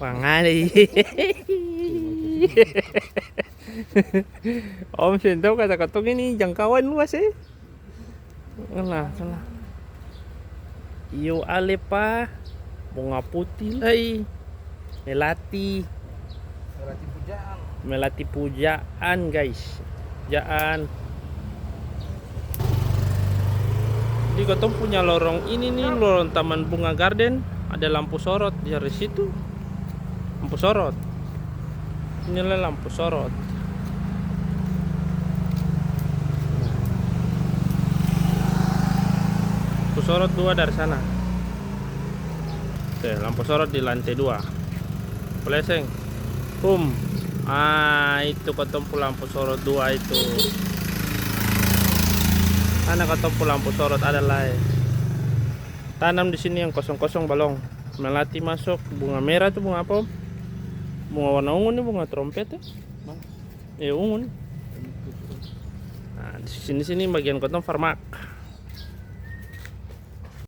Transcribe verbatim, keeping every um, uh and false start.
Pangali. Om seng tau kata katong ini jangkauan luas, e. Alah, alah. Iyo, ale pa. Bunga putih lai. Melati. Melati pujaan. Melati pujaan, guys. Pujaan. Di katong punya lorong ini nih, lorong Taman Bunga Garden, ada lampu sorot dari situ. Lampu sorot. Ini lah lampu sorot. Lampu sorot dua dari sana. Oke, lampu sorot di lantai dua. Boleh, seng? Hum. Ah, itu katong pung lampu sorot dua itu. Mana katong pung lampu sorot ada lai? Tanam di sini yang kosong-kosong balong. Melati masuk, bunga merah tu bunga apa, Om? Bunga warna ungu ni, bunga trompet tu. Mana? Eh, ungu ni. Nah, di sini-sini bagian katong farmak.